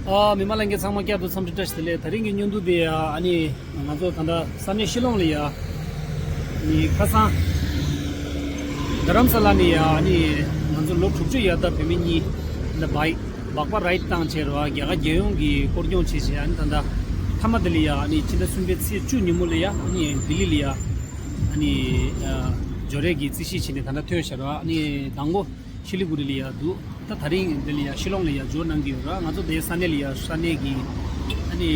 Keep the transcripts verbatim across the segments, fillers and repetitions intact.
ཨ། མི་མང་ལྷན་རྒྱས་ཚང་མ་བསྐྱར་དུ་འཚམས་འདྲི་བཀྲ་ཤིས་བདེ་ལེགས། དེ་རིང་གི་བརྙན་ཐུང་འདི་ཡ་ཨ་ནི་ང་ཚོ་ད་ལྟ་ས་གནས་ཤི་ལོང་ལ་ཡ་ནི་ཁ་སང་རྡ་རམ་ས་ལ་ནས་ཡ་ཨ་ནི་ང་ཚོ་ལོ་དྲུག་ཅུ་ཡར་ད་བུད་མེད་གཉིས་ད་བྷའིཀ་སྦག་སྦག་རའིཌ་བཏང་བྱས་ར་བ། རྒྱ་གར་རྒྱལ་ཡོངས་ཀྱི་སྐོར་སྐྱོང་བྱས་བྱས། ཨ་ནི་ད་ལྟ་མཐའ་མ་དེ་ལ་ཡ་ཨ་ནི་ཕྱི་ཟླ་གསུམ་པའི་ཚེས་བཅུ་ཉིན་མོ་ལ་ཡ་ཨ་ནི་ལྡི་ལི་ལ་ཡ་ཨ་ནི་ཨ་འབྱོར་ཡས་ཀྱི་རྩིས་གཞི་བྱས་ནས་ད་ལྟ་ཐོན་བཞག་ར་བ། ཨ་ནི་དང་པོ་ཤི་ལི་གུ་རི་ལ་ཡ་འདུག་ད་དེ་རིང་འདི་ལ་ཡ་ཤི་ལོང་ལ་ཡ་འབྱོར་གནང་གི་ཡོད་ར། ང་ཚོ་དེའི་ས་གནས་ལ་ཡ་ས་གནས་ཀྱི་ཨ་ནི་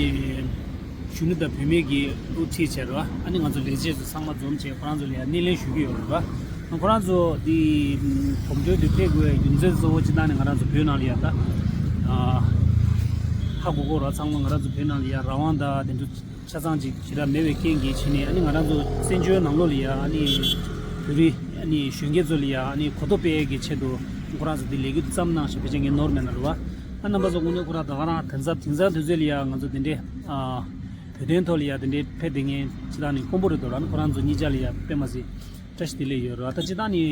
གཞོན་ནུ་དང་བུད་མེད་ཀྱི་དབུ་ཁྲིད་བྱས་ར་བ། ཨ་ནི་ང་ཚོ་ལས་བྱེད་ཚོ་ཚང་མ་འཛོམས་བྱས་ཁོ་རང་ཚོ་ལ་ཡ་སྣེ་ལེན་ཞུ་གི་ཡོད་ར་བ། ཁོ་རང་ཚོ་འདི་གོམ་བགྲོད་དུ་ཕེབས་དགོས་རྒྱུ་མཚན་གཙོ་བོ་སྤྱིར་བཏང་ནས་ང་རང་ཚོ་བོད་ནང་ལ་ཡ་ད་ཧ་གོ་གོ་ར། ཚང་མ་ང་རང་ཚོ་བོད་ནང་ལ་ཡ་རང་དབང་དང་དེ་འདྲ་ཆ་ཚང་ཅིག་ཞེ་དྲག་མེད་པའི་རྐྱེན་གྱིས་བྱས་ནས། ཨ་ནི་ང་རང་ཚོ་བཙན་བྱོལ་ནང་ལོགས་ལ་ཡ་ཨ་ནི་བོད་རིགས་ཨ་ནི་གཞོན་སྐྱེས་ཚོ་ལ་ཡ་ཨ་ནི་གོ་རྟོགས་སྤེལ་ཡས་ཀྱི་ཆེད་དུ་ཁོ་རང་ཚོ་འདི་ལས་འགུལ་འདི་བརྩམས་གནང་ཞེས་ཕལ་ཆེར་ངས་ནོར་མེད་ན་རེད་བ། ཨ་རྣམ་པ་ཚོ་དངོས་གནས་ཁོ་རང་ད་ག་རང་དེང་སང་དེང་སང་དུས་ཚོད་ལ་ཡ་ང་ཚོ་དེ་འདྲའི་ཨ་བོད་དོན་ཐོག་ལ་ཡ་དེ་འདྲའི་ཕེབས་བསྡད་མཁན་སྤྱིར་བཏང་ནས་དཀོན་པོ་རེད་འདུག་ར། ཨ་ནི་ཁོ་རང་ཚོ་གཉིས་ཆ་ལ་ཡ་དཔེ་མ་སྲིད་བཀྲ་ཤིས་བདེ་ལེགས་ཡོད་རེད་བ། ད་སྤྱིར་བཏང་ནི་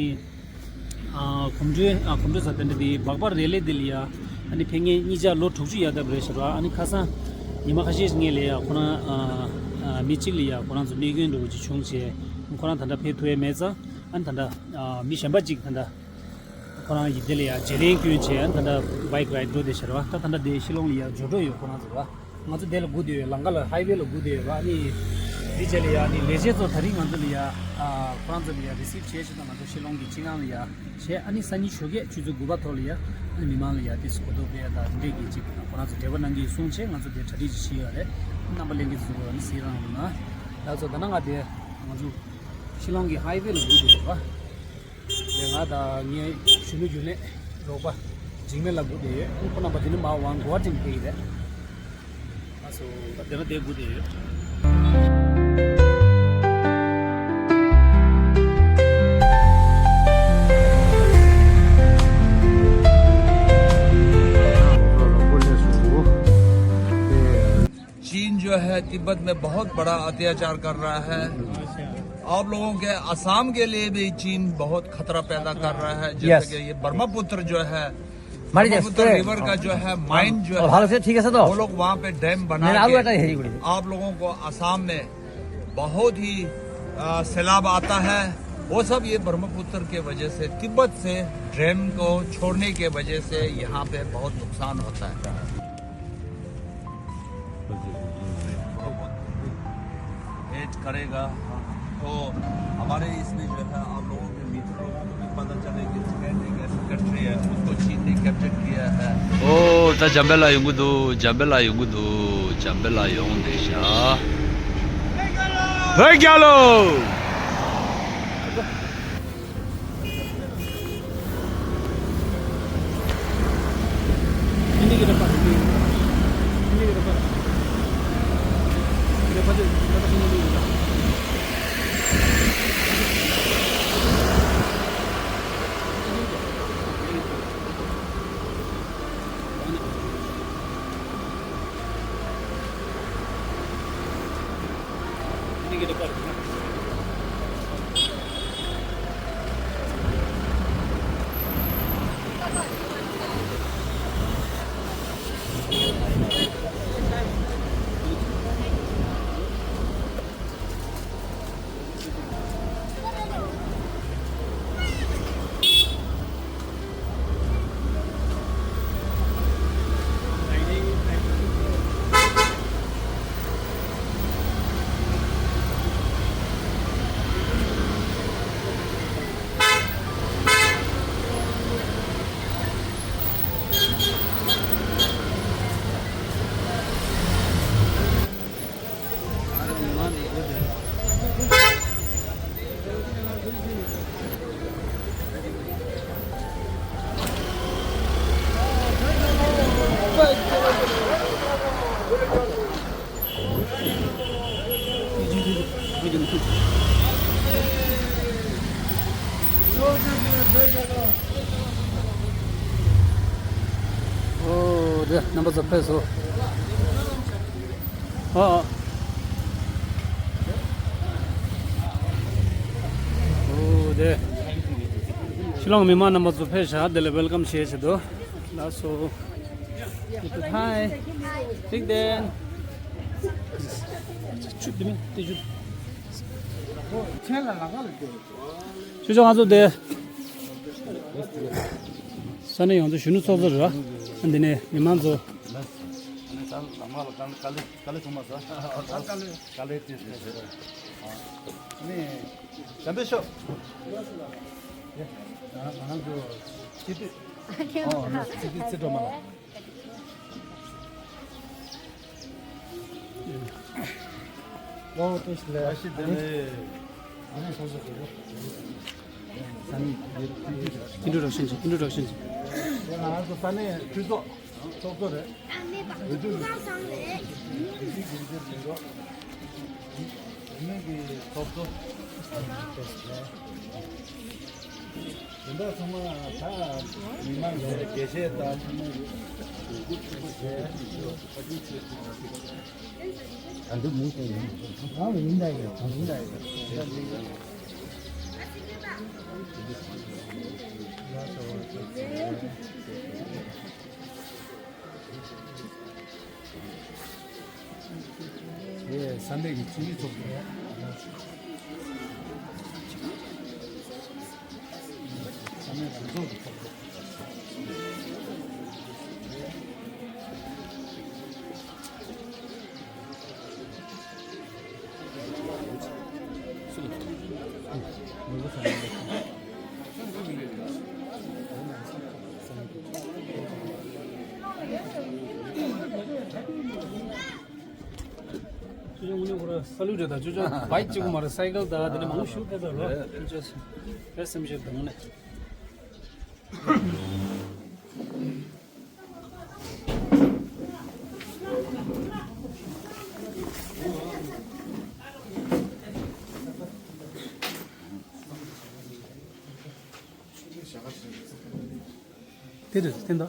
ཨ་གོམ་བགྲོད་ཨ་གོམ་བགྲོད་ཟེར་དེ་འདྲ་དེ་སྦག་སྦག་རེ་ལི་འདི་ལ་ཡ་ཨ་ནི་ཕེབས་མཁན་གཉིས་ཆ་ལོ་དྲུག་ཅུ་ཡར་ལྡབ་རེད་ཟེར་བ། ཨ་ནི་ཁ་སང་ཉི་མ་ཁ་ཤས་སྔོན་ལ་ཡ་ཁོ་རང་ཨ་ཨ་མི་གཅིག་ལ་ཡ་ཁོ་རང་ཚོ་གནོད་སྐྱོན་འདྲ་བོ་ཅིག་བྱུང་བྱས། ཁོ་རང་ད་ལྟ་ཕེབས་ཐུབ་ཡས་མེད་ཙང་། ཨ་ནི་ད་ལྟ་ཨ་མི་གཞན་པ་གཅིག་ད་ལྟ་ཁོ་རང་གིས་དེ་ལ་ཡ་བརྗེ་ལེན་བསྐྱོན་བྱས། ཨ་ནི་ད་ལྟ་བྷའིཀ་རའིཌ་འགྲོ་བསྡད་ཤག་རེད་བ། ད་ད་ལྟ་དེ་ཤི་ལོང་ལ་ཡ་འབྱོར་འགྲོ་ཡོད་ཁོ་རང་ཚོ་རེད་བ། ང་ཚོ་དེ་ལ་སྒུག་བསྡད་ཡོད། ལམ་ཁ་ལ་ཧའི་ཝེ་ལ་སྒུག་བསྡད་ཡོད་ར། ཨ་ནི་དེ་རྗེས་ལ་ཡ་ཨ་ནི་ལས་བྱེད་ཚོ་དེ་རིང་ང་ཚོ་ལ་ཡ་ཨ་ཁོ་རང་ཚོ་ལ་ཡ་རི་སིབ་བྱས་བྱས་དང་། ང་ཚོ་ཤི་ལོང་གི་སྤྱི་ཁང་ལ་ཡ་བྱས། ཨ་ནི་སང་ཉིན་ཞོགས་ཀས་ཆུ་ཚོད་དགུ་པ་ཐོག་ལ་ཡ་ཨ་ནི་མི་མང་ལ་ཡ་དེ་གོ་རྟོགས་སྤེལ་ཡ་དང་འདི་འདྲས་ཀྱི་ཅིག་ཁོ་རང་ཚོ་འབྲེལ་བ་གནང་གི་ཡོད་གསུངས་བྱས། ང་ཚོ་དེ་གྲ་སྒྲིག་ཅིག་བྱས་ཡོད་རེད། རྣམ་པ་ལྷན་རྒྱས་ཚོ་ཨ་ནི་གཟིགས་རང་རོགས་གནང་། ལགས་སོ། ད་ནང་ང་དེ་ང་ཚོ་ཤི་ལོང་གི་ཧའི་ཝེ་ལ་སྒུག་བསྡད་ཡོད་ར། ལས་ང་དང་ངའི་གཞོན་ནུ་རྒྱུན་ལས་རོགས་པ་འཇིགས་མེད་ལགས་སྒུག་བསྡད་ཡོད། ཁོང་རྣམ་པ་འདི་ནས་མར་ཝང་གོ་ཝ་ཊི་ནས་ཕེབས་ཀྱི་རེད། ཨ་སོ། ད་དེ་ན་དེ་སྒུག་བསྡད་ཡོད། चीन जो है तिब्बत में बहुत बड़ा अत्याचार कर रहा है। आप लोगों के असम के लिए भी चीन बहुत खतरा पैदा कर रहा है। जैसे यस। कि ये ब्रह्मपुत्र जो है, मारी ब्रह्मपुत्र रिवर का जो है माइन जो है, ठीक है सर। वो लोग वहाँ पे डैम बना के आप लोगों को असम में बहुत ही सैलाब आता है। वो सब ये ब्रह्मपुत्र के वजह से, तिब्बत से डैम को छोड़ने के वजह से यहाँ पे बहुत नुकसान होता है। एड करेगा। तो हमारे इसमें जो है, आप लोगों के मित्र लोगों को भी पता चले कि तिब्बत एक ऐसी कंट्री है, उसको चीन ने कैप्चर किया है। ओ, ད་འཇམ་དཔལ་ལགས་ཡོང་གི་འདུག་འཇམ་དཔལ་ལགས་ཡོང་གི་འདུག་འཇམ་དཔལ་ལགས་ཡོང་བསྡད་ཤག་བོད་རྒྱལ་ལོ། ཨོ་དེ་རྣམ་པ་ཚོ་ཕེབས་སོང་། ཨོ་ཨོ་དེ་ཤི་ལོང་མི་མང་རྣམ་པ་ཚོ་ཕེབས་ཤག་དེ་ལ་ཝེལ་ཀམ་བྱེད་བྱེད་དོ། ལགས་སོ། Hi. Big Dan. ཆུ་དེ་མིན་དེ་ཆུ། ཆུ་ཆུ་ང་ཚོ་དེ། ས་གནས་ཡོངས་ཚོ་གཞོན་ནུ་ཚོགས་གཙོ་རེད་བ། འདི་ནས་མི་མང་ཚོ། ནས། བྱམས་པའི་ཤོག་ང་ཚོ་སྤྱི་འཐུས། ཨོ་ང་ཚོ་སྤྱི་འཐུས་ཚེ་སྒྲོལ་མ་ལགས། ལོ་ཏོ་ཞིག་ལས། བཀྲ་ཤིས་བདེ་ལེགས། ཨ་ནི་སོ་སོ་སོ་སོ། ས་གནས་ཀྱི་འདུ་འགོད་བྱེད། འདུ་འགོད་བྱེད། འདུ་འགོད་བྱེད། ང་ཚོ་ས་གནས་འཐུས་ཚོགས་ཚོགས་གཙོ་རེད། འོས་བསྡུ། འོས་བསྡུ་གི་འགན་འཛིན་མི་འགྲོ། མི་གི་ཚོགས་གཙོ། དེ་འདྲ་ཚང་མ་ད་མི་མང་གི་དགེ་བཤེས་དང་ཚང་མ་གུས་བཀུར་ཆེན་པོ་བྱས། ད་འདི་མུ་མཐུད་ཡིན། ཨ་ཡིན་ད་ཡིན་ཡིན་ད་ཡིན། ཡེ་ས་གནས་ཀྱི་སྤྱི་འཐུས་ཚོགས་གཙོ། ས་གནས་རང་ཚོགས་ཀྱི་ཚོགས་གཙོ། ཅོ་ཅོ་དངོས་གནས་ཁོ་རང་ས་ལུགས་རེད་ད། ཅོ་ཅོ་བའིཀ་གཅིག་པུ་མ་རེད། སའི་ཀལ་ད་དེ་ནས་མང་པོ་ཞིག་ཕེབས་ད་རོ། ཅོ་ཅོ་ཕེབས་སེམས་ཤེས་དང་ནས། དེ་རེད་བསྟན་ད།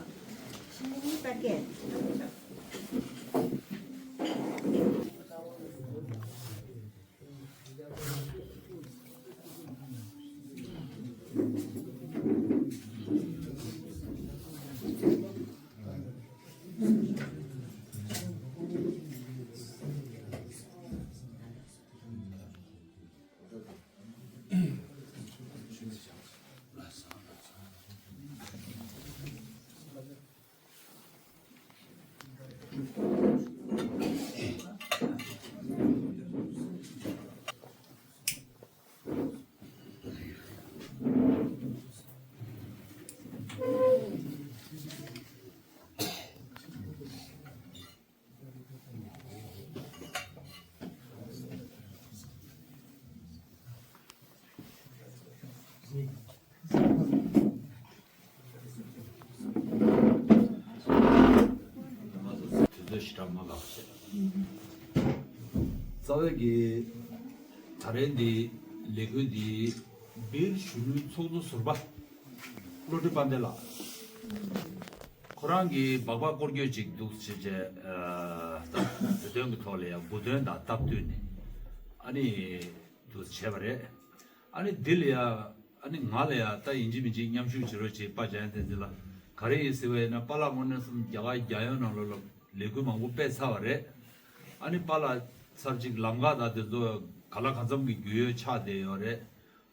དུས་ཚོད་ཞེ་དྲག་མ་འགོར་བ་བྱས། རྩ་བའི་གི་ད་རེས་འདི་ལས་འགུལ་འདི་སྦིར་གཞོན་ནུའི་ཚོགས་གཙོ་ཟུར་པ་བློ་གྲོས་དཔལ་ལྡན་ལགས། ཁོ་རང་གིས་སྦག་སྦག་སྐོར་སྐྱོད་ཅིག་འདུག་བྱས་བྱས། ཨ་ད་བོད་དོན་གྱི་ཐོག་ལ་ཡང་བུ་དོན་དང་སྟབས་བསྟུན་ནས་ཨ་ནི་འདུག་བྱས་པ་རེད། ཨ་ནི་འདི་ལ་ཡང་ཨ་ནི་ང་ལ་ཡང་ད་ཡིན་གཅིག་མིན་གཅིག་མཉམ་ཞུགས་བྱེད་རོགས་བྱེད་པ། འཇམ་དབྱངས་བསྟན་འཛིན་ལགས། ག་རེ་ཡིན་ཟེར་བ་ཡིན་ན་པཱ་ལགས་དངོས་གནས་སམ་རྒྱ་གར་རྒྱལ་ཡོངས་ནང་ལོགས་ལ་ལས་འགུལ་མང་པོ་སྤེལ་ཚར་བ་རེད། ཨ་ནི་པཱ་ལགས་ཚར་གཅིག་ལམ་ཁ་དང་དེ་ཚོ་ག་ལ་གང་འཚམ་གྱི་རྒྱུས་ཡོད་ཆགས་བསྡད་ཡོད་རེད།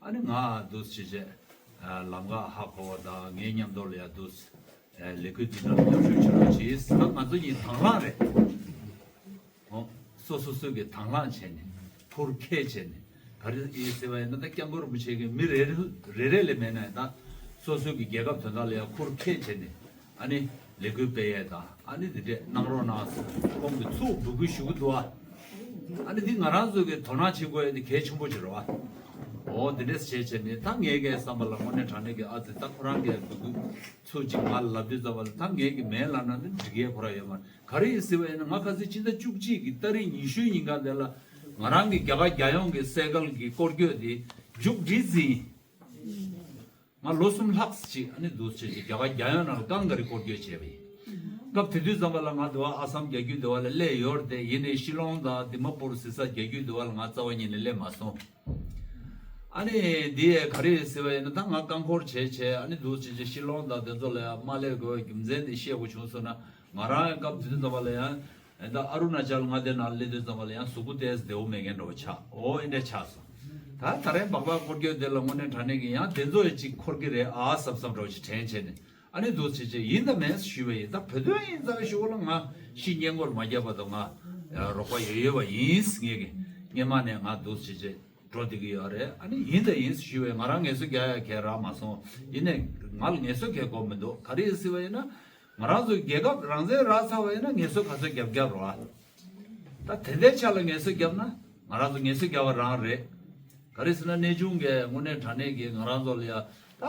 ཨ་ནི་ང་འདུག་བྱས་བྱས། ལམ་ཁ་ཧ་གོ་བ་དང་ངའི་མཉམ་དུ་ལ་ཡ་འདུག་ལས་འགུལ་འདི་ནང་མཉམ་ཞུགས་བྱེད་རོགས་གྱིས། ད་ང་ཚོ་གཉིས་དང་བླངས་རེད། ཨོ། སོ་སོ་སོ་གི་དང་བླངས་བྱས་ནས་ཁུར་ཁས་བྱས་ནས། ག་རེ་ཡིན་ཟེར་བ་ཡིན་ན་ད་སྐྱབས་མགོན་རིན་པོ་ཆེ་གི་མི་རེ་རེ་རེ་རེ་ལས་མེད་ན་ད་སོ་སོ་གི་རྒྱལ་ཁབ་དོན་དག་ལ་ཡ་ཁུར་ཁས་བྱས་ནས། ཨ་ནི་ལས་འགུལ་སྤེལ་ཡས་དང་ཨ་ནི་འདི་འདྲས་གནང་རོགས་གནང་ཟེར་ཁོང་གིས་ཚུར་འབོད་སྐུལ་ཞུ་གི་འདུག་ཨ། ཨ་ནི་འདི་ང་རང་ཚོ་གིས་དོ་སྣང་བྱེད་དགོས་ཡས་དེ་གལ་ཆེན་པོ་ཅིག་རེད་བ། འོ་དེ་འདྲས་བྱས་བྱས་ནས་ད་ངའི་གི་བསམ་པ་ལ་དངོས་གནས་དྲང་གནས་ཀྱི་ཨ་ཙི་ད་ཁོ་རང་གིས་འབོད་སྐུལ་ཚུར་ཅིག་ང་ལ་ལབ་དུས་ཙམ་པ་ལ་ད་ངའི་གི་མེད་ལབ་ན་ནི་འགྲིག་ཡས་ཁོ་རང་ཡོད་མ་རེད། ག་རེ་ཡིན་ཟེར་བ་ཡིན་ན་ང་ཁ་སང་ཕྱི་ཟླ་བཅུ་གཅིག་གི་ཏ་རིག་ཉི་ཤུའི་ཉིན་ག་དེ་ལ་ང་རང་གི་རྒྱ་གར་རྒྱལ་ཡོངས་ཀྱི་སེ་གལ་གྱི་སྐོར་སྐྱོད་དེ་མཇུག་སྒྲིལ་ཟིན་ཡིན། ང་ལོ་གསུམ་ལྷག་ཅིག་ཨ་ནི་འདུག་བྱས་ཅིག་རྒྱ་གར་རྒྱལ་ཡོངས་ནང་ལ་གང་ག་རེ་སྐོར་སྐྱོད་བྱས་པ་ཡིན། སྐབས་དེ་དུས་ཙམ་པ་ལ་ང་དེ་བ་ཨ་སམ་རྒྱ་བརྒྱུད་དེ་བ་ལ་སླེབས་ཡོད་རེད་དེ། ཡིན་ནའི་ཤི་ལོང་དང་དི་མ་པུར་ཟེར་ས་རྒྱ་བརྒྱུད་དེ་བ་ལ་ང་རྩ་བ་ཉིད་ནས་སླེབས་མ་སོང་། ཨ་ནི་འདི་ཡས་ག་རེ་ཟེར་བ་ཡིན་ན་ད་ང་རྐང་འཁོར་བྱས་བྱས་ཨ་ནི་འདུག་བྱས་བྱས་ཤི་ལོང་དང་དེ་ཚོ་ལ་ཡང་མ་སླེབས་དགོས་པའི་རྒྱུ་མཚན་དེ་བཤད་དགོས་བྱུང་སོང་ན། ང་རང་སྐབས་དེ་དུས་ཙམ་པ་ལ་ཡང་ད་ཨ་རུ་ན་ཅལ་མངའ་སྡེ་ནང་སླེབས་དུས་ཙམ་པ་ལ་ཡང་གཟུགས་པོ་ཏོག་ཙམ་བདེ་བོ་མེད་མཁན་འདྲ་བོ་ཆགས། འོ་ཨེ་འདྲ་ཆགས་སོང་། ད་ད་རེས་སྦག་སྦག་སྐོར་སྐྱོད་དེ་ལ་དངོས་གནས་དྲང་གནས་ཀྱི་ཡང་དེ་ཚོ་ཡི་གཅིག་འཁོར་གི་རེད་ཨ་བསམ་བསམ་འདྲ་བོ་ཞིག་དྲན་བྱས་ནས། ཨ་ནི་འདུག་བྱས་བྱས་ཡིན་དང་མིན་ཞུས་པ་ཡིན། ད་བོད་དོན་ཡིན་ཙང་ཞུ་བ་ལ་ང་ཤི་སྔོན་འགོར་མ་བརྒྱབ་པ་དང་ང་རོགས་པ་ཡོད་ཡོད་པ་ཡིན་ངས་ཀྱི་སྔོན་མ་ནས་ང་འདུག་བྱས་བྱས་འགྲོ་བསྡད་ཀྱི་ཡོད་རེད། ཨ་ནི་ཡིན་དང་ཡིན་ཞུས་པ་ཡིན། ང་རང་ངལ་གསོ་རྒྱག་ཡ་གས་རག་མ་སོང་། ཡིན་ནས་ང་ལ་ངལ་གསོ་གས་དགོས་མི་འདུག་ག་རེ་ཡིན་ཟེར་བ་ཡིན་ན། ང་རང་ཚོ་རྒྱལ་ཁབ་རང་བཙན་རག་ཚར་བ་ཡིན་ན་ངལ་གསོ་ག་ཚོད་རྒྱབ་རྒྱབ་རོགས་ཨ། ད་དེ་འདྲའི་ཆ་ལ་ངལ་གསོ་བརྒྱབ་ན་ང་རང་ཚོ་ངལ་གསོ་རྒྱག་པ་རང་རེད། ག་རེ་ཟེར་ན་གནས་ཆུང་གིས་དངོས་གནས་དྲང་གནས་ཀྱི་ང་རང་ཚོ་ལ་ཡ་ད་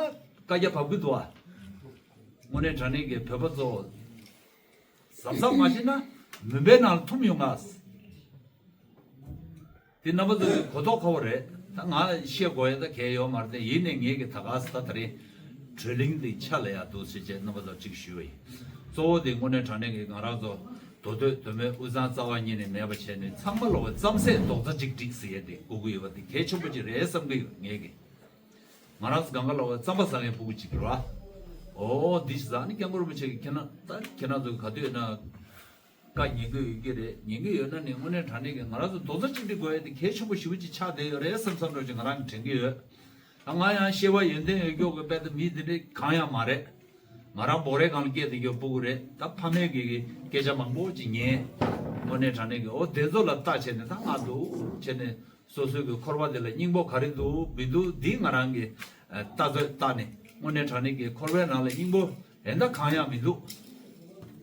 བཀའ་རྒྱ་བབས་ཀྱི་འདུག་ཨ། དངོས་གནས་དྲང་གནས་ཀྱི་བོད་པ་ཚོ་གཟབ་གཟབ་མ་བྱས་ན་མུན་པའི་ནང་ལ་འཐུམ་ཡོང་ང་། དེ་རྣམ་པ་ཚོ་གི་གོ་རྟོགས་ཁ་བོ་རེད། ད་ང་བཤད་དགོས་ཡ་ད་གལ་ཡོད་མ་རེད་དེ། ཡིན་ནས་ངེད་ཀྱི་ད་ག་ས་ད་ད་རེས་གྲོས་གླེང་འདི་ཆ་ལ་ཡ་འདུག་ཟེར་བྱས་རྣམ་པ་ཚོ་གཅིག་ཞུས་པ་ཡིན། གཙོ་བོ་དེ་དངོས་གནས་དྲང་གནས་ཀྱི་ང་རང་ཚོ་མདོ་སྟོད་མདོ་སྨད་དབུས་གཙང་རྩ་བ་ཉིད་ནས་མེད་པ་བྱས་ནས་ཚང་མ་ལོག་པའི་རྩམ་ཟས་རྡོག་རྩ་གཅིག་སྒྲིག་ཟེར་ཡས་དེ་དགོས་ཀྱི་ཡོད་པ་དེ་གལ་ཆེན་པོ་ཅིག་རེད་བསམ་གྱི་ཡོད་ངེད་ཀྱིས། ང་རང་ཚོ་སྒང་ག་ལོག་པའི་རྩམ་པ་ཟ་མཁན་ཕྲུ་གུ་གཅིག་རེད་བ། འོ་འདི་ཞིག་ཟ་ནི་སྐྱབས་མགོན་རིན་པོ་ཆེ་གིས་ཁྱེད་རང་ད་ཁྱེད་རང་ཚོ་ག་དུས་ཡོད་ན། བཀའ་ཉན་གྱི་ཡོད་ཀྱི་རེད། ཉན་གྱི་ཡོད་ན་ནི་དངོས་གནས་དྲང་གནས་ཀྱི་ང་རང་ཚོ་རྡོག་རྩ་གཅིག་སྒྲིལ་དགོས་ཡ་དེ་གལ་ཆེན་པོ་ཞེ་པོ་ཅིག་ཆགས་བསྡད་ཡོད་རེད་བསམ་བསམ་འདྲ་ཅིག་ང་རང་གིས་དྲན་གྱི་ཡོད། ད་ང་ཡང་སྐྱེ་བ་ཡོན་ཏན་ཡོད་མཁན་གྱི་དཔེ་ད་མི་དེ་འདྲ་གང་ཡང་མ་རེད། ང་རང་འབོ་རའི་སྒང་ལ་སྐྱེས་བསྡད་མཁན་ཕྲུ་གུ་རེད། ད་ཕ་མས་ཀྱི་སྐད་ཆ་མང་པོ་ཅིག་ཉན། དངོས་གནས་དྲང་གནས་ཀྱི་འོ་དེ་ཚོ་ལ་བལྟ་བྱས་ནས་ད་ང་འདུག་བྱས་ནས་སོ་སོའི་གི་འཁོར་བ་དེ་ལ་སྙིང་པོ་ག་རེ་འདུག་མི་འདུག་འདི་ང་རང་གིས་ཨ་ལྟ་ཚོད་བལྟ་ནས་དངོས་གནས་དྲང་གནས་ཀྱི་འཁོར་བའི་ནང་ལ་སྙིང་པོ་ཡིན་ད་གང་ཡང་མི་འདུག་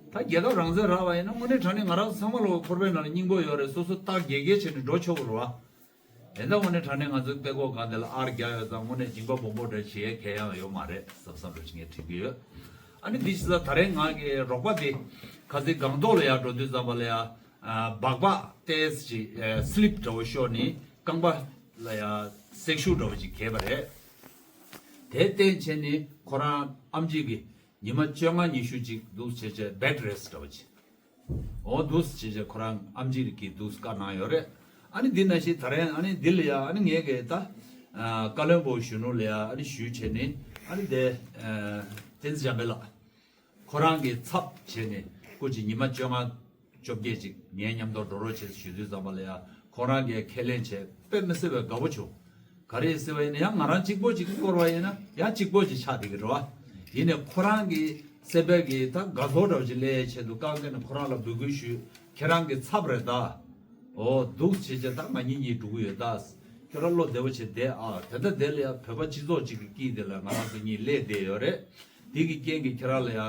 ད་རྒྱལ་ཁབ་རང་བཙན་རག་པ་ཡིན་ན་དངོས་གནས་དྲང་གནས་ང་རང་ཚོ་ཚང་མ་ལོག་འཁོར་བའི་ནང་ལ་སྙིང་པོ་ཡོད་རེད། སོ་སོ་ཏག་དགེ་དགེ་བྱས་ནས་འགྲོ་ཆོག་གི་རེད་བ། དེ་འདྲ་དངོས་གནས་དྲང་གནས་ང་ཚོའི་དཔྲལ་ཀོ་སྒང་དེ་ལ་ཨར་རྒྱག་ཡོད་ཙང་དངོས་གནས་སྦྱིན་པ་སྦོམ་པོ་འདྲ་བྱེད་ཡས་གལ་ཡང་ཡོད་མ་རེད་བསམ་བསམ་འདྲ་ཞིག་ངས་དྲན་གྱི་ཡོད། ཨ་ནི་འདི་ཕྱི་ཟླ་ད་རེས་ང་གི་རོགས་པ་དེ་ཁ་སང་སྒང་ཏོག་ལ་ཡར་འགྲོ་དུས་ཙམ་པ་ལ་ཡ་སྦག་སྦག་ཏོག་ཙམ་ཅིག་སི་ལིབ་འདྲ་བོ་ཤོར་ནས་རྐང་པ་ལ་ཡ་སྲེག་ཤུགས་འདྲ་བོ་ཅིག་གས་པ་རེད། དེ་བརྟེན་བྱས་ནས་ཁོ་རང་ཨེམ་ཆི་གིས་ཉི་མ་བཅོ་ལྔ་ཉི་ཤུ་ཅིག་འདུག་བྱས་བྱས་བེཌ་རེ་སི་ཊི་འདྲ་བོ་ཅིག་འོ་འདུག་སེ་བྱས་བྱས་ཁོ་རང་ཨེམ་ཆི་གིས་འདུག་སེ་བཀའ་གནང་ཡོད་རེད། ཨ་ནི་འདི་ནང་བཞིན་ད་རེས་ཨ་ནི་འདི་ལ་ཡ་ཨ་ནི་ངས་གི་ད་ཨ་བཀའ་བློན་པོ་གཞོན་ནུ་ལ་ཡ་ཨ་ནི་ཞུས་བྱས་ནས་ཨ་ནི་དེ་ཨ་བསྟན་འཛིན་འཇམ་དཔལ་ལགས་ཁོ་རང་གི་ཚབ་བྱས་ནས་སྐུ་མཁྱེན་ཉི་མ་བཅོ་ལྔ་བཅོ་བརྒྱད་ཅིག་ངའི་མཉམ་དུ་འགྲོ་རོགས་བྱེད་ཞུ་དུས་ཙམ་པ་ལ་ཡ་ཁོ་རང་གིས་ཁས་ལེན་བྱས་དཔེ་མི་སྲིད་པའི་དགའ་པོ་བྱུང་། ག་རེ་ཟེར་བ་ཡིན་ན་ཡང་ང་རང་གཅིག་པོ་གཅིག་བསྐོར་བ་ཡིན་ན་ཡང་གཅིག་པོ་གཅིག་ཆགས་བསྡད་ཀྱི་རེད་བ། ཡིན་ནའི་ཁོ་རང་གི་སེམས་པའི་གི་ད་དགའ་ཚོར་འདྲ་བོ་ཅིག་སླེབས་ཆེད་དུ་རྐང་གཅིག་ནས་ཁོ་རང་ལ་འབོད་སྐུལ་ཞུས། ཁྱེད་རང་གི་ཚབ་རེད་ད། འོ་འདུག་བྱས་བྱས་ད་ང་གཉིས་གཉིས་འགྲོ་གི་ཡོད་ད། ཁྱོད་རང་བློ་བདེ་བོ་བྱས་བསྡད་ཨ། དེ་འདྲ་བསྡད་ལ་ཡ་བོད་པ་སྤྱི་ཚོགས་གཅིག་གི་དཀྱིལ་དེ་ལ་ང་རང་ཚོ་གཉིས་སླེབས་བསྡད་ཡོད་རེད། དེ་གི་རྐྱེན་གྱིས་ཁྱེད་རང་ལ་ཡ་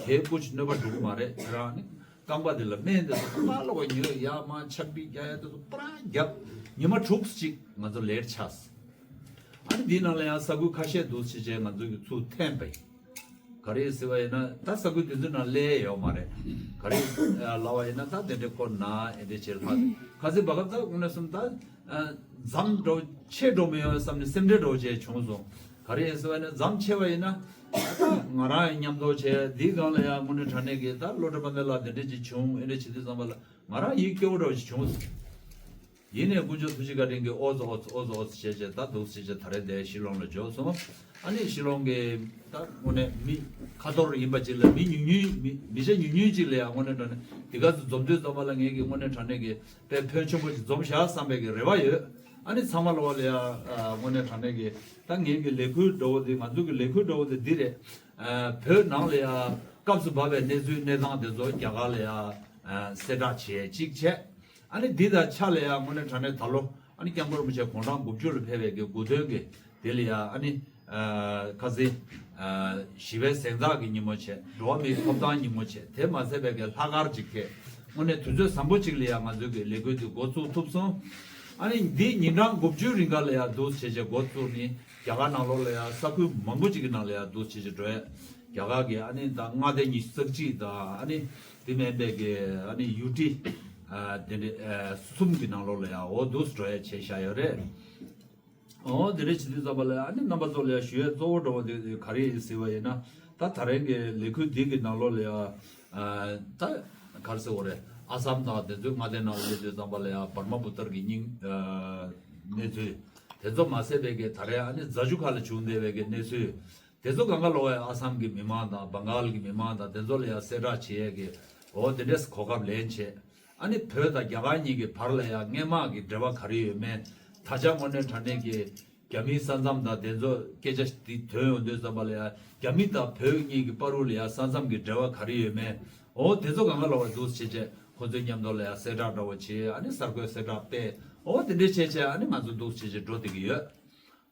དེ་སྐུ་མཁྱེན་གནོད་པ་འགྲོ་གི་མ་རེད། ཁྱེད་རང་ནི། རྐང་པ་འདི་ལ་སྨན་འདི་ཚོ་པ་ལོག་ཉོས་ཡ་མ་ཆག་པི་རྒྱག་ཡ་འདི་ཚོ་པ་རང་རྒྱབ་ཉི་མ་དྲུག་ཅིག་ང་ཚོ་ལེ་ཊི་ཆགས། ཨ་ནི་འདི་ནང་ལ་ཡང་ས་ཁུལ་ཁ་ཤས་འདུག་སེ་བྱས་ང་ཚོ་གི་ཚུར་འཐེན་པ་ཡིན། ག་རེ་ཟེར་བ་ཡིན་ན་ད་ས་ཁུལ་དེ་ཚོའི་ནང་སླེབས་ཡོད་མ་རེད། ག་རེ་ལབ་པ་ཡིན་ན་ད་དེ་འདྲའི་ཁོ་ན་ཨེ་འདྲ་བྱས་ལྷག་ཁ་སང་བར་སྐབས་ད་དངོས་གནས་སོང་ད་མཚམས་འགྲོ་ཆེ་འགྲོ་མི་ཡོང་བསམ་ནས་སེམས་ཁྲལ་འགྲོ་བྱས་བྱུང་སོང་། ག་རེ་ཟེར་བ་ཡིན་ན་མཚམས་ཆེ་བ་ཡིན་ན། ད་ང་རང་ཡང་མཉམ་དུ་བྱས་འདིའི་སྒང་ལ་ཡང་དངོས་གནས་དྲང་གནས་ཀྱི་ད་བློ་གྲོས་དཔལ་ལྡན་ལགས་འདི་འདྲ་ཅིག་བྱུང་ཨེ་འདྲ་བྱེད་དུས་ཙམ་པ་ལ་ང་རང་ཡིད་སྐྱོ་བོ་འདྲ་བོ་ཞིག་བྱུང་། ཡིན་ནའི་དཀོན་མཆོག་ཐུགས་རྗེ་བཀའ་དྲིན་གྱིས་ཨོ་ཙི་ཨོ་ཙི་ཨོ་ཙི་ཨོ་ཙི་བྱས་བྱས་ད་འདུག་སེ་བྱས་ད་རེས་འདིར་ཤི་ལོང་ལ་འབྱོར་སོང་། ཨ་ནི་ཤི་ལོང་གི་ད་དངོས་གནས་མི་ཁ་ཐོར་ཡིན་པ་ཅིག་ལ་མི་ཉུང་ཉུང་མི་མི་ཆ་ཉུང་ཉུང་ཅིག་ལ་ཡང་དངོས་གནས་དྲང་གནས་འདི་ག་ཚོད་འཛོམས་དུས་ཙམ་པ་ལ་ངེད་ཀྱི་དངོས་གནས་དྲང་གནས་ཀྱི་དཔེ་ཕོན་ཆེན་པོ་ཅིག་འཛོམས་བཞག་བསམ་པའི་གི་རེ་བ་ཡོད། ཨ་ནི་ཚང་མ་ལོག་ལ་ཡ་ཨ་དངོས་གནས་དྲང་གནས་ཀྱི་ད་ངེད་ཀྱི་ལས་འགུལ་འགྲོ་བ་འདི་ང་ཚོ་གི་ལས་འགུལ་འགྲོ་བ་འདི་འདི་རེད། ཨ་བོད་ནང་ལ་ཡ་སྐབས་སུ་བབས་པའི་གནས་ཚུལ་གནས་སྟངས་དེ་ཚོ་རྒྱ་གར་ལ་ཡ་ཨ་གསལ་བསྒྲགས་བྱས་གཅིག་བྱས། ཨ་ནི་འདི་དང་ཆ་ལ་ཡ་དངོས་གནས་དྲང་གནས་ད་ལོ་ཨ་ནི་སྐྱབས་མགོན་རིན་པོ་ཆེ་དགུང་གྲངས་དགུ་བཅུ་ལ་ཕེབས་པའི་གི་དགུང་སྟོན་གྱི་དེ་ལ་ཡ་ཨ་ནི་ཨ་ཁ་སང་ཨ་ཞི་བའི་གཟེངས་རྟགས་ཀྱི་ཉིན་མོ་བྱས། འགྲོ་བ་མིའི་ཐོབ་ཐང་ཉིན་མོ་བྱས། དེ་མ་ཟད་པའི་གི་ལྷག་དཀར་ཅིག་ཕེབས། དངོས་གནས་དུས་ཚོད་བཟང་པོ་ཅིག་ལ་ཡ་ང་ཚོའི་གི་ལས་འགུལ་འདི་འགོ་བཙུགས་ཐུབ་སོང་། ཨ་ནི་འདི་ཉིན་གྲངས་དགུ་བཅུའི་རིང་ག་ལ་ཡ་འདུག་བྱས་བྱས་འགོ་བཙུགས་ནས་རྒྱ་གར་ནང་ལོགས་ལ་ཡ་ས་ཁུལ་མང་པོ་ཅིག་གི་ནང་ལ་ཡ་འདུག་བྱས་བྱས་འགྲོ་ཡ། རྒྱ་གར་གྱི་ཨ་ནི་ད་མངའ་སྡེ་ཉི་ཤུ་རྩ་གཅིག་དང་ཨ་ནི་དེ་མིན་པའི་གི་ཨ་ནི་ཡུ་ཊི་ཨ་དེ་འདྲ་ཨ་གསུམ་གྱི་ནང་ལོགས་ལ་ཡ་འོ་འདུག་འགྲོ་ཡ་བྱས་བཞག་ཡོད་རེད། འོ་དེ་འདྲ་བྱེད་དུས་ཙམ་པ་ལ་ཨ་ནི་རྣམ་པ་ཚོ་ལ་ཡ་ཞུ་ཡ་གཙོ་བོ་འདྲ་བོ་དེ་ག་རེ་ཡིན་ཟེར་བ་ཡིན་ན་ད་ད་རེས་ཀྱི་ལས་འགུལ་འདི་གི་ནང་ལོགས་ལ་ཡ་ཨ་ད་ག་རེ་ཟེར་དགོས་རེད། ཨ་སམ་དང་དེ་ཚོའི་མངའ་སྡེ་ནང་ལ་སླེབས་དུས་ཙམ་པ་ལ་ཡ་བར་མ་བུ་ཏར་གྱི་སྙིང་ཨ་གནས་ཚུལ་དེ་ཚོ་མ་ཟད་པའི་གི་ད་རེས་ཨ་ནི་རྫ་ཆུ་ཁ་ལ་བྱུང་བསྡད་པའི་གི་གནས་ཚུལ། དེ་ཚོ་སྒང་ག་ལོག་པའི་ཨ་སམ་གྱི་མི་མང་དང་བང་གཱལ་གྱི་མི་མང་དང་དེ་ཚོ་ལ་ཡ་གསལ་བསྒྲགས་བྱེད་ཡས་ཀྱི་ འོ་དེ་འདྲས་གོ་སྐབས་ལེན་བྱས། ཨ་ནི་བོད་དང་རྒྱ་གར་གཉིས་ཀྱི་བར་ལ་ཡང་སྔོན་མ་གི་འབྲེལ་བ་ག་རེ་ཡོད་མེད། ད་ཆ་དངོས་གནས་དྲང་གནས་ཀྱི་རྒྱ་མིའི་ས་མཚམས་དང་དེ་ཚོ་སྐད་ཆ་འདི་ཐོན་ཡོང་དུས་ཙམ་པ་ལ་ཡང་རྒྱ་མི་དང་བོད་གཉིས་ཀྱི་བར་དུ་ལ་ཡང་ས་མཚམས་ཀྱི་འབྲེལ་བ་ག་རེ་ཡོད་མེད། འོ་དེ་ཚོ་གང་ག་ལ་བ་འདུག་བྱས་བྱས་ཁོ་ཚོའི་མཉམ་དུ་ལ་ཡང་གསལ་བསྒྲགས་འདྲ་བོ་བྱས། ཨ་ནི་གསར་འགོད་གསལ་བསྒྲགས་སྤེལ། འོ་དེ་འདྲས་བྱས་བྱས་ཨ་ནི་ང་ཚོ་འདུག་བྱས་བྱས་འགྲོ་བསྡད་ཀྱི་ཡོད།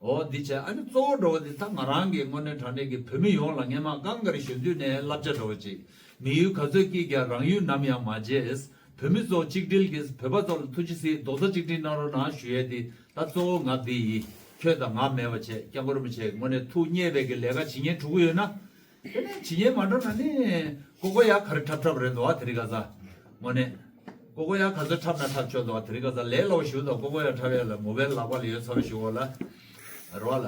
འོ་འདི་བྱས། ཨ་ནི་གཙོ་བོ་འགྲོ་བ་འདི་ད་ང་རང་གི་དངོས་གནས་དྲང་གནས་ཀྱི་བོད་མི་ཡོངས་ལ་སྔས་མ་གང་ག་རེ་གཞོན་དུས་ནས་བསླབ་བྱ་འགྲོ་བ་ཅིག་མི་ཡུལ་ག་ཚོད་སྐྱིད་ཀྱང་རང་ཡུལ་ནམ་ཡང་མ་བརྗེད། བོད་མི་ཚོ་གཅིག་སྒྲིལ་གྱིས་བོད་པ་ཚོ་ལ་ཐུགས་རྗེ་གཟིགས། རྡོག་རྩ་གཅིག་སྒྲིལ་གནང་རོགས་གནང་ཞུ་ཡས་འདི་ད་གཙོ་བོ་ང་འདི་ཡིན། ཁྱོད་དང་ང་མེད་པ་བྱས་སྐྱབས་མགོན་རིན་པོ་ཆེ་དངོས་གནས་ཐུགས་མཉེས་པའི་གི་ལས་ཀ་བྱེད་མཁན་དྲུག་གི་ཡོད་ན། དེ་ནས་ཇི་སྙེད་མ་འགྲོ་ན་ནི་ཀོ་ཀོ་ཡ་ག་རེ་འཁྲབ་འཁྲབ་རེད་འདུག་ཨ། དེ་རིང་ཁ་སང་དངོས་གནས་ཀོ་ཀོ་ཡ་ག་ཚོད་འཁྲབ་ན་འཁྲབ་ཆོག་འདུག་ཨ། དེ་རིང་ཁ་སང་ལས་སླ་བོ་ཞུ་དང་། ཀོ་ཀོ་ཡ་འཁྲབ་ཡ་ལ་མོ་བེལ་ལག་པ་ལ་ཡོད་ཚོར་ཞུ་བ་ལ་རོ་ལ།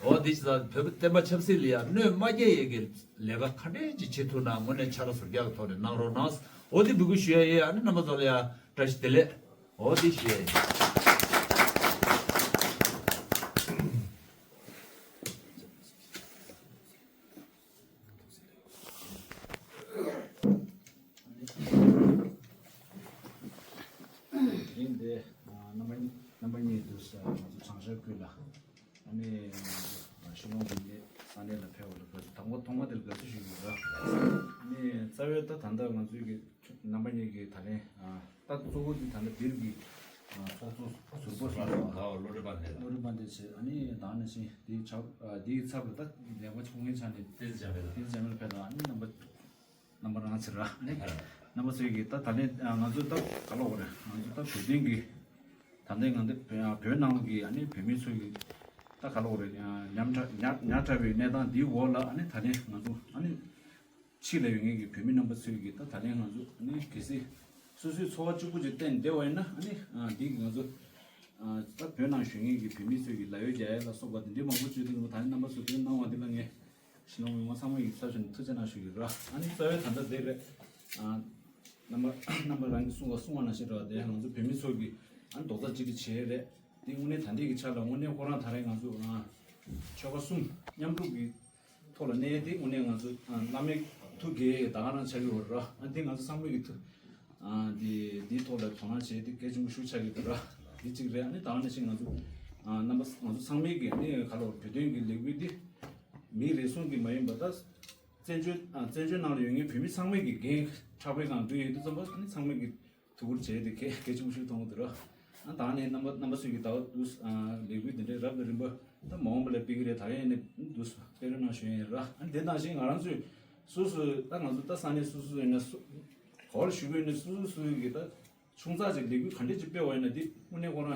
འོ་འདི་ཅི་ད་བོད་པ་བསྟན་པ་ཆབ་སྲིད་ལ་ཡ་གནོད་མ་སྐྱེལ་ཡས་ཀྱི་ལས་ཀ་ག་འདྲས་ཅིག་བྱེད་ཐུབ་ན་དངོས་གནས་ཕྱག་ལ་ཟུར་རྒྱག་གི་ཐོག་ནས་གནང་རོགས་གནང་། འོ་འདི་འབོད་སྐུལ་ཞུ་ཡ་ཡིན། ཨ་ནི་རྣམ་པ་ཚོ་ལ་ཡ་བཀྲ་ཤིས་བདེ་ལེགས། འོ་འདི་ཞུ་ཡ་ཡིན། དེ་རིང་འདི་རྣམ་པ་རྣམ་པ་གཉིས་འདུག་ས་ང་ཚོ་བྱང་ཤར་ཁུལ་ལ་ཨ་ནི་ཤི་ལོང་གི་ས་གནས་ལ་ཕེབས་པ་ལ་དགའ་བསུ། དང་པོ་ཐོག་མ་དེར་དགའ་བསུ་ཞུ་གི་ཡོད། ཨ་ནི་རྩ་བའི་ད་ད་ལྟ་ང་ཚོའི་གི་རྣམ་པ་གཉིས་ཀྱི་ད་ལན་ད་གཙོ་བོ་དེ་ད་ལྟ་འདིར་གི་ཚོགས་གཙོ་ཟུར་པ་ཞུ་གི་ཡོད། བློ་རིག་པ་འདི་བློ་རིག་པ་འདི་བྱས། ཨ་ནི་ད་ནང་བཞིན་དེའི་ཚབ་དེའི་ཚབ་ལ་ད་ལས་ཀ་ཆུང་ངེས་ཆ་ནས་ཏིལ་འཇམ་པའི་ཏིལ་འཇམ་པའི་ཕེབས་དང་། ཨ་ནི་རྣམ་པ་རྣམ་པ་རང་ཚེ་ར། ཨ་ནི་རྣམ་པ་ཚོས་ཀྱིས་ད་ད་ལན་ང་ཚོས་ད་ག་ལ་འོ་རེད། ང་ཚོ་ད་བོད་དོན་གྱི་ད་ལན་ང་ཚོ་བོད་ནང་གི་ཨ་ནི་བོད་མི་ཚོས་ཀྱི་ད་ག་ལ་འོ་རེད། ཉམ་ཐག་ཉག་ཉག་ཕྲ་བའི་གནས་སྟངས་འདིའི་འོག་ལ་ཨ་ནི་ད་ལན་ང་ཚོ་ཨ་ནི་ཕྱི་ལ་ཡོད་མཁན་གྱི་བོད་མི་རྣམ་པ་ཚོས་ཀྱིས་ད་ད་ལན་ང་ཚོ་ཨ་ནི་གལ་སྲིད་སོ་སོའི་འཚོ་བ་གཅིག་པུ་ཅིག་བརྟེན་བསྡད་པ་ཡིན་ན། ཨ་ནི་འདི་གི་ང་ཚོ་ད་བོད་ནང་བཞུགས་མཁན་གྱི་བོད་མི་ཚོས་ཀྱི་ལ་ཡོད་རྒྱ་ཡོད་ལ་སོགས་པ་དེ་འདྲའི་མང་པོ་བརྗོད་དུས་ད་ལན་རྣམ་པ་ཚོ་དེ་གནང་བ་འདི་ལ་ངས་ཤི་ལོང་མི་མང་ཚང་མ་ཡིས་ཚབ་ཞུས་ནས་ཐུགས་རྗེ་གནང་ཞུ་གི་ར། ཨ་ནི་རྩ་བའི་ད་ལྟ་དེ་རེད། ཨ་རྣམ་པ་རྣམ་པ་རང་གིས་གསུངས་པ་གསུངས་པ་ནང་བཞིན་ར། དེ་ང་ཚོ་བོད་མི་ཚོ་གིས་ཨ་ནི་རྡོག་རྩ་གཅིག་སྒྲིལ་བྱས་རེད། དེ་དངོས་གནས་ད་ལྟའི་གི་ཆ་ལ་དངོས་གནས་ཁོ་རང་ད་རེས་ང་ཚོ་ཨ་ཆོལ་ཁ་གསུམ་མཉམ་རུབ་ཀྱི་ཐོག་ལ་གནས་དེ་དངོས་གནས་ང་ཚོ་ཨ་བླ་མའི་ཐུགས་དགྱེས་ད་ག་རང་ཆགས་ཀྱི་ཡོད་ར། ཨ་དེ་ང་ཚོ་ཚང་མས་ཀྱི་ཐུགས་ཨ་དེ་དེའི་ཐོག་ལ་དོ་སྣང་བྱས་ཏེ་གལ་ཆེན་པོ་ཞིག་ཆགས་ཀྱི་འདུག་ར། དེ་གཅིག་རེད། ཨ་ནི་ད་ག་ནང་བཞིན་ང་ཚོ་ཨ་རྣམ་པ་ང་ཚོ་ཚང་མས་ཀྱི་ཨ་ནི་ག་ལ་བོད་དོན་གྱི་ལས་འགུལ་འདི་མི་རེ་ཟུང་གིས་མ་ཡིན་པ་ད་བཙན་བྱོལ་ཨ་བཙན་བྱོལ་ནང་ལ་ཡོད་མཁན་བོད་མི་ཚང་མས་ཀྱི་འགན་ཕྲག་པའི་སྒང་བསྒྲུབས་ཡོད་དུས་ཙམ་པ་ཨ་ནི་ཚང་མས་ཀྱི་ཐུགས་ཁུར་བྱས་ཏེ་གལ་གལ་ཆེན་པོ་ཞིག་མཐོང་གི་འདུག་ར། ཨ་ད་ནས་རྣམ་པ་རྣམ་པ་ཚོས་ཀྱི་ད་བར་དུ་ཨ་ལས་འགུལ་འདི་འདྲའི་རབ་དང་རིམ་པ་ད་མ་འོངས་པ་ལ་སྤེལ་གྱི་རེད། ད་ག་ཡིན་ནས་འདུག་སྤེལ་རོགས་གནང་ཞུ་ཡིན་ར། ཨ་དེ་ནང་བཞིན་ང་རང་ཚོས་སོ་སོ་ད་ང་ཚོ་ད་ས་གནས་སོ་སོ་ཡིན་ན་སོ་ག་བར་ཞུ་གི་ཡིན་ན་སོ་སོ་སོ་ཡི་གི་ད་ཆུང་ཙག་ཅིག་ལས་འགུལ་ག་འདྲས་ཅིག་སྤེལ་བ་ཡིན་ན་འདི་དངོས་གནས་ཁོ་རང་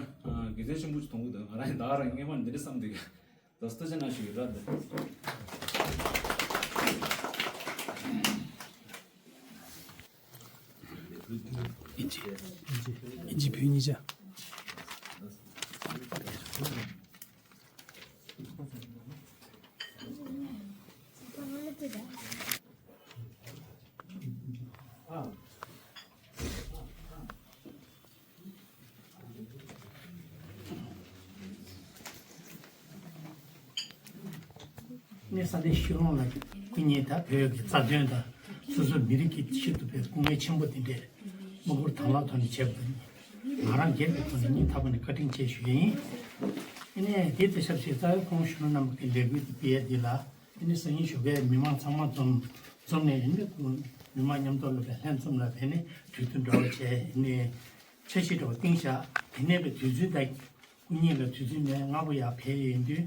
དགེ་མཚན་ཆེན་པོ་ཅིག་མཐོང་གི་འདུག་ང་རང་ཡིན་ད་ག་རང་སྔས་མ་འདི་འདྲས་བསམ་འདུག་ད་ཐུགས་རྗེ་གནང་ཞུ་ཡི་ར། འདི་ཨིན་ཇི་ཨིན་ཇི་བོད་གཉིས་ཆ། ནས་ས་གནས་ཤི་ལོང་ལ་སྐུ་ཉིད་དང་བོད་ཀྱི་རྩ་དོན་དང་སོ་སོའི་མི་རིགས་ཀྱི་ཆེད་དུ་བའི་སྐུ་ངལ་ཆེན་པོ་དེ་འདྲས་མ་བསྐུར་དང་བླངས་ཐོག་ནས་བྱས་པ་དང་། ང་རང་སྒེར་གྱི་ཐོག་ནས་སྙིང་ཐག་པ་ནས་བཀའ་དྲིན་ཆེ་ཞུ་ཡ་ཡིན། ཨ་ནས་དེ་དང་ཆབས་ཅིག་རྩ་བའི་ཁོང་གཞོན་ནུ་རྣམ་པ་གི་ལས་འགུལ་དུ་སྤེལ་ཡ་འདི་ལ། དེ་ནས་སང་ཉིན་བཞུགས་པའི་མི་མང་ཚང་མ་འཛོམས་འཛོམས་ནས་ཡིན་ན་མི་མང་མཉམ་དུ་སླེབས་པའི་ལྷན་འཛོམས་ལ་བས་ནས་གྲོས་བསྡུར་འདྲ་བོ་བྱས་ནས་འཆར་གཞི་འདྲ་བོ་བཏིང་བཞག་དེ་ནས་བའི་དུས་ཚོད་དང་སྐུ་ཉིད་ལ་དུས་ཚོད་ནས་སྔ་པོ་ཡར་ཕེབས་ཡོང་དུས་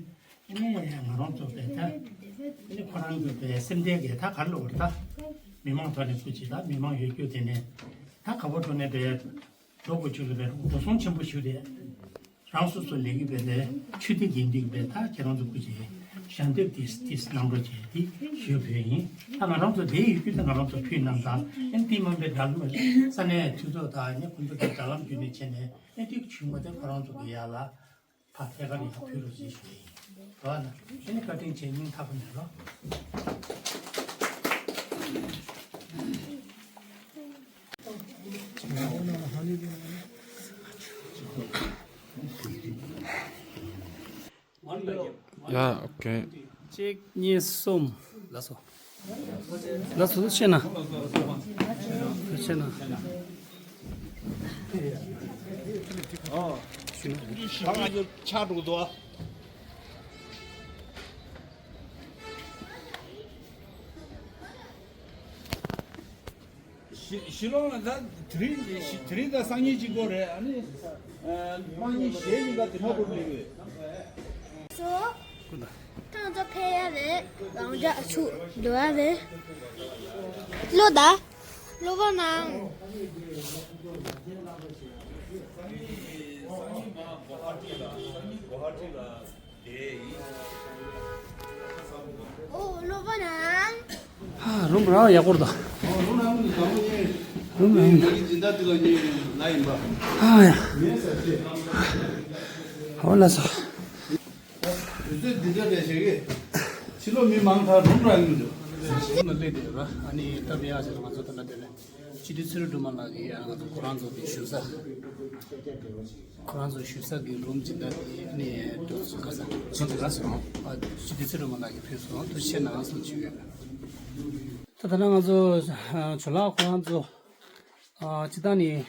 ཨ་ནས་ང་རང་ཚོ་བས་ད་ཨ་ནས་ཁོ་རང་ཚོ་བས་སེམས་ལྡན་གྱི་ད་གར་ལོག་ད་མི་མང་ཐོག་ནས་སྐུ་མཁྱེན་ད་མི་མང་ཡོད་རྒྱུ་དེ་ནས་ད་ག་བ་འགྲོ་ནས་བས། འགྲོ་དགོས་ཆོག་ལ་བས་འགྲོ་སོང་ཆེན་པོ་ཞིག་རེད། རང་སོ་སོ་ལས་ཀྱི་བས་ལས་ཆུ་ཐིག་གི་འདུག་བས་ད་ཁྱེད་རང་ཚོ་སྐུ་མཁྱེན་ཞལ་འདེབས་ཏིས་ཏིས་གནང་རོགས་བྱས་ཏེ་ཞུ་བོས་ཡིན། ད་ང་རང་ཚོ་དེ་ཡོད་རྒྱུ་དེ་ང་རང་ཚོ་ཕུལ་གནང་དང་ཨན་ཏི་མམ་པའི་འདྲ་ལུགས་ས་གནས་འཐུས་ཚོགས་དང་ནི་ཁོང་ཚོ་གི་འདྲ་ལམ་བརྒྱུད་ནས་བྱས་ནས་ཨན་ཏི་ཆུང་མ་དེ་ཁོ་རང་ཚོ་གི་ཡ་ལ་ཕ་ཐད་ཀར་ཡང་ཕུལ་རོགས་བྱས་ཞུ་ཡིན། དོ་ན་ཨན་ནི་བཀའ་དྲིན་ཆེ་སྙིང་ཐག་པ་ནས་རོགས། ཡ། ཨོ་ཁེ། གཅིག་གཉིས་གསུམ། ལགས་སོ། ལགས་སོ། ཐུགས་རྗེ་གནང་། ཐུགས་རྗེ་གནང་། ཕྱག་འགྲོ་འདུག་ཨ། ཞི- ཞི་ལོང་ལ་ད་དེ་རིང་ཞི- དེ་རིང་ད་སང་ཉིན་གཅིག་པོ་རེད། ཨ་ནི་ཨ་དམངས་གཉིས་གཞས་གཉིས་ཀ་དེ་མ་བོར་མི་དགོས། སོ། ཐང་ཚོ་ཕེ་ཡ་རེད། རང་འཇགས་ཆུ་འགྲོ་ཡ་རེད། བློ་ད། བློ་བ་ནང་། ཨོ་བློ་བ་ནང་། ཧ། རུམ་ར་ཡག་པོ་རེད་ད། རུམ་ཡང་། ཨ་ཡ། ཨོ་ལགས་སོ། དུས་ཚོད་འདི་འདྲ་རེད་ཞེས་ཀྱི། ཕྱི་ལོགས་མི་མང་ཐག་རུམ་ར་ཡིན་འདུག་ཞིག་ལ་སླེབས་བསྡད་ཡོད་ར། ཨ་ནི་སྟབས་ཡག་ཞིག་ལ་ང་ཚོ་ད་ལྟ་དེ་ལ་སྤྱི་འཐུས་ཚེ་རིང་སྒྲོལ་མ་ལགས་ཀྱིས་ང་ཚོ་ཁོ་རང་ཚོ་གི་བཞུགས་ས། ཁོ་རང་ཚོ་བཞུགས་ས་གི་རུམ་ཇི་ལྟར་དེ་ནས་འགྲོ་སོང་ཁ་ས། ཁོང་ཚོ་ལ་སོང་། ཨ་སྤྱི་འཐུས་ཚེ་རིང་སྒྲོལ་མ་ལགས་ཀྱིས་ཕུལ་སོང་། ཐུགས་རྗེ་ཆེ་གནང་གསུངས་བྱས་ཡོད། ད་ད་ལྟ་ང་ཚོ་ཇོ་ལགས་ཁོ་རང་ཚོ་སྤྱི་བཏང་ནས།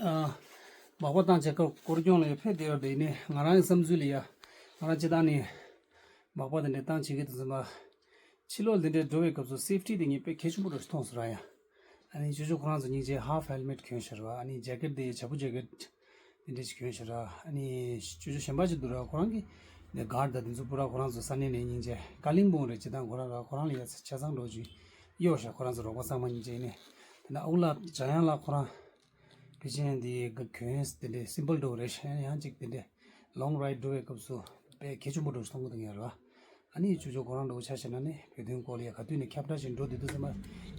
ཨ། མག་པ་བཏང་བྱས་སྐོར་སྐྱོང་ལ་ཡ་ཕེབས་བསྡད་ཡོད་རེད། ཡིན་ནའི་ང་རང་གི་བསམ་ཚུལ་ལ་ཡ། ང་རང་སྤྱི་བཏང་ནས་མག་པ་དེ་འདྲ་བཏང་བྱེད་ཀྱི་འདུག་ཟེར་བ། ཕྱི་ལོགས་འདི་འདྲའི་འགྲོ་བའི་སྐབས་སུ་སེབ་ཊི་དེ་ངས་དཔེ་གལ་ཆེན་པོ་འདྲ་ཞིག་མཐོང་སོང་ར་ཡ། ཨ་ནི་ཅོ་ཅོ་ཁོ་རང་ཚོ་སྙིང་རྗེ་ཧཱཕ་ཧེལ་མེཊ་གྱོན་བཞག་ར། ཨ་ནི་ཇེ་ཀེཊ་དེ་བྱ་སྤུ་ཇེ་ཀེཊ་དེ་འདྲ་ཞིག་གྱོན་བཞག་ར། ཨ་ནི་ཅོ་ཅོ་གཞན་པ་ཅིག་འདུག་ར། ཁོ་རང་གི་ནས་གཱར་ཌ་དང་དེ་ཚོ་པུ་ར་ཁོ་རང་ཚོ་ས་གནས་ནས་སྙིང་རྗེ་ཀ་ལིང་པོང་རེད། སྤྱི་བཏང་ཁོ་རང་ར་ཁོ་རང་ལ་ཡ་ཆ་ཚང་འགྲོ་ཅིག་གཡོག་བཞག་ཁོ་རང་ཚོ་རོགས་པ་ཚང་མ་སྙིང་རྗེ་ཡིན་ནས། དེ་ན་ཨུ་ལ་ཇ་ཡང་ལ་ཁོ་རང་། ཕལ་ཆེར་འདི་ག་གྱོན་དེ་འདྲའི་སིམ་པལ་འགྲོ་རེད། གཞན་ཡང་ཅིག་དེ་འདྲའི་ལོང་རའིཌ་འགྲོ་བའི་སྐབས་སུ་དཔེ་གལ་ཆེན་པོ་འགྲོ་ཞིག་མཐོང་གི་འདུག་ཡ་ར། ཨ་ནི་ཅོ་ཅོ་ཁོ་རང་འགྲོ་ཆ་བཞག་ན་ནི་བོད་དོན་སྐོར་ལ་ཡ་ག་དུས་ནས་ཁྱབ་བསྒྲགས་ཤིག་འགྲོ་བསྡད་འདུག་ཟེར་མ།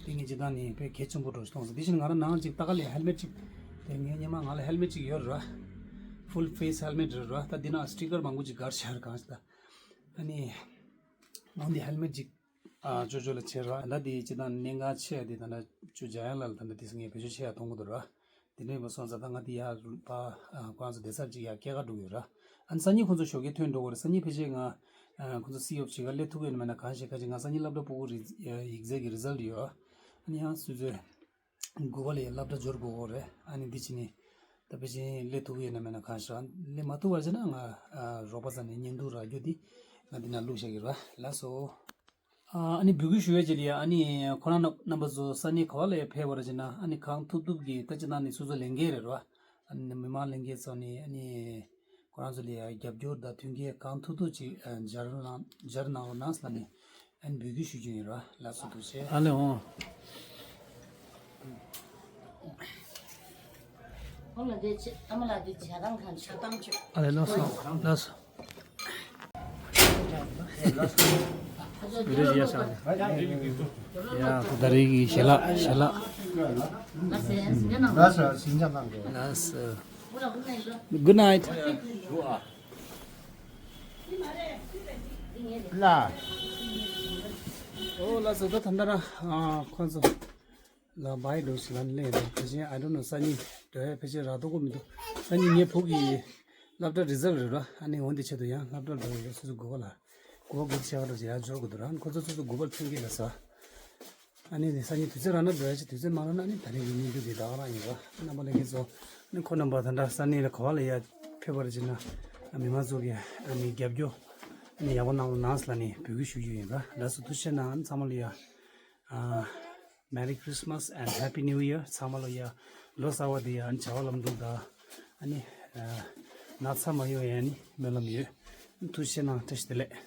དེ་ངས་ཇི་ལྟར་ནི་དཔེ་གལ་ཆེན་པོ་འགྲོ་ཞིག་མཐོང་སོང་། དེ་བཞིན་ང་རང་ནང་ཅིག་ལྟ་ག་ལས་ཧེལ་མེཊ་ཅིག་དེ་ངའི་སྔོན་མ་ང་ལ་ཧེལ་མེཊ་ཅིག་ཡོད་ར། ཕུལ་ཕེ་སི་ཧེལ་མེཊ་རེད་ར། ད་འདི་ན་སི་ཊི་ཀར་མང་པོ་ཅིག་སྒར་བཞག་ར་གང་ཞིག་ད། ཨ་ནི་འོན་ཏེ་ཧེལ་མེཊ་ཅིག་ཨ་ཅོ་ཅོ་ལ་བྱེད་ར། ད་དེ་སྤྱི་བཏང་གནད་འགག་ཆེ་ཡ་དེ་ད་ལྟ་ཅོ་ཇ་ཡ་ལ་ད་ལྟ་དེ་ངས་བེད་སྤྱོད་ཆེ་ཡ་གཏོང་གི་འདུག་ར། དེ་འདྲ་ཡིན་པ་སོང་ཙང་ད་ང་དེ་ཡ་ཕ་ཁོ་རང་ཚོ་བསྡད་སར་ཅིག་ཡ་སྐྱེལ་ག་འགྲོ་གི་ཡོད་ར། ཨ་ནི་སང་ཉིན་ཁོང་ཚོ་ཞོགས་ཀས་ཐོན་འགྲོ་གི་རེད། སང་ཉིན་ཕལ་ཆེར་ང་ཁོང་ཚོ་སི་ཨོ་བྱེད་ག་སླེབས་ཐུབ་ཡོད་ན་མེད་ན་གང་ཤེས། ཁ་ཅིག་ང་སང་ཉིན་སློབ་གྲྭ་ཕྲུ་གུ་རི་ཡིག་ཚད་ཀྱི་རི་ཛལ་ཡོད། ཨ་ནི་ཡང་སུ་ཚོས་དགུ་པ་ལ་ཡ་སློབ་གྲྭ་འབྱོར་དགོས་གོ་རེད། ཨ་ནི་འདི་ཕྱི་ནས་ད་ཕལ་ཆེར་སླེབས་ཐུབ་ཀྱི་ཡོད་ན་མེད་ན་གང་ཤེས། སླེབས་མ་ཐུབ་པར་བྱས་ན་ང་རོགས་པ་ཚོ་ནས་བརྙན་ཐུང་རག་རྒྱུ་འདི་ང་འདི་ན་བླུགས་བཞག་གི་ར། ལགས་སོ། ཨ་ནི་འབོད་སྐུལ་ཞུ་བའི་རྗེས་ལ་ཡ། ཨ་ནི་ཁོ་རང་རྣམ་པ་ཚོ་ས་གནས་ག་བ་ལ་ཡ་ཕེབས་པར་བྱས་ན། ཨ་ནི་གང་ཐུབ་ཐུབ་ཀྱིས་ད་ཅི་ནང་ནས་སོ་སོ་ལས་འགན་རེད་ར། ཨ་ནི་མི་མང་ལྷན་རྒྱས་ཚོ་ནས་ཨ་ནི་ཁོ་རང་ཚོ་ལ་ཡ་རྒྱབ་སྐྱོར་དང་མཐུན་རྐྱེན་གང་ཐུབ་ཐུབ་ཅིག་ཨ་སྦྱར་གནང་སྦྱར་གནང་རོགས་གནང་ཟེར་ནས་ཨ་ནི་འབོད་སྐུལ་ཞུ་རྒྱུ་ཡིན་ར། ལགས་སོ། ཐུགས་རྗེ་ཆེ། ཨ་ལེ་འོང་། ཨ་མ་ལགས་འདི་ཇ་དང་གང་ཇ་དང་ཆུ། ཨ་ལེ་ལགས་སོ། ལགས་སོ། ཡ་ད་རེས་ཀྱི་ཞལ་ལག་ཞལ་ལག་ལགས་སོ། Good night. ལ། ཨོ་ལགས་སོ། ད་ད་ལྟ་ར་ཁོང་ཚོ་ལ་བའི་འགྲོ་ཞིག་ལ་སླེབས་འདུག་ཕལ་ཆེར་I don't know སང་ཉིན་འགྲོ་ཡ་ཕལ་ཆེར་རག་ཐུབ་ཀྱི་མི་འདུག་སང་ཉིན་ངའི་བུ་གི་སློབ་གྲྭ་རི་ཛལ་རེད་ར། ཨ་ནི་འོན་ཏེ་ཆེད་དུ་ཡང་སློབ་གྲྭ་འགྲོ་ཡོད། སོ་སོ་དགུ་པ་ལ་དགུ་པ་དགུ་ཆ་ག་འགྲོ་ཞིག་ཡར་འབྱོར་དགོས་འདུག་ར། ཁོ་ཚོ་སོ་སོ་དགུ་པར་ཐོན་གྱི་ལ་ས། ཨ་ནི་སང་ཉིན་དུས་ཚོད་རག་ན་འགྲོ་ཡ་ཆེད། དུས་ཚོད་མ་རག་ན་ཨ་ནི་ད་རིང་གི་བརྙན་ཐུང་འདི་ད་ག་རང་ཡིན་ར། རྣམ་པ་ལྷན་རྒྱས་ཚོ་ཨ་ནི་ཁོང་རྣམ་པ་ད་ལྟ་ས་གནས་ལ་ག་བ་ལ་ཡ་ཕེབས་པར་བྱས་ན་མི་མང་ཚོ་གི་ཨ་ནི་རྒྱབ་སྐྱོར་ཨ་ནི་ཡག་པོ་གནང་རོགས་གནང་ཟེར་ནས་འབོད་སྐུལ་ཞུ་རྒྱུ་ཡིན་ར། ལགས་སོ། ཐུགས་རྗེ་ཆེ་གནང་། ཨ་ནི་ཚང་མ་ལ་ཡ། ཨ། Merry Christmas and Happy New Year. ཚང་མ་ལ་ཡ་ལོ་གསར་བ་འདི་ཡ་ཨ་ནི་བྱ་བ་ལམ་འགྲོ་དང་། ཨ་ནི་ཨ་ན་ཚ་མ་ཡོང་ཡ་ཨ་ནི་སྨོན་ལམ་ཡོད། ཐུགས་རྗེ་ཆེ་གནང་། བཀྲ་ཤིས་བདེ་ལེགས།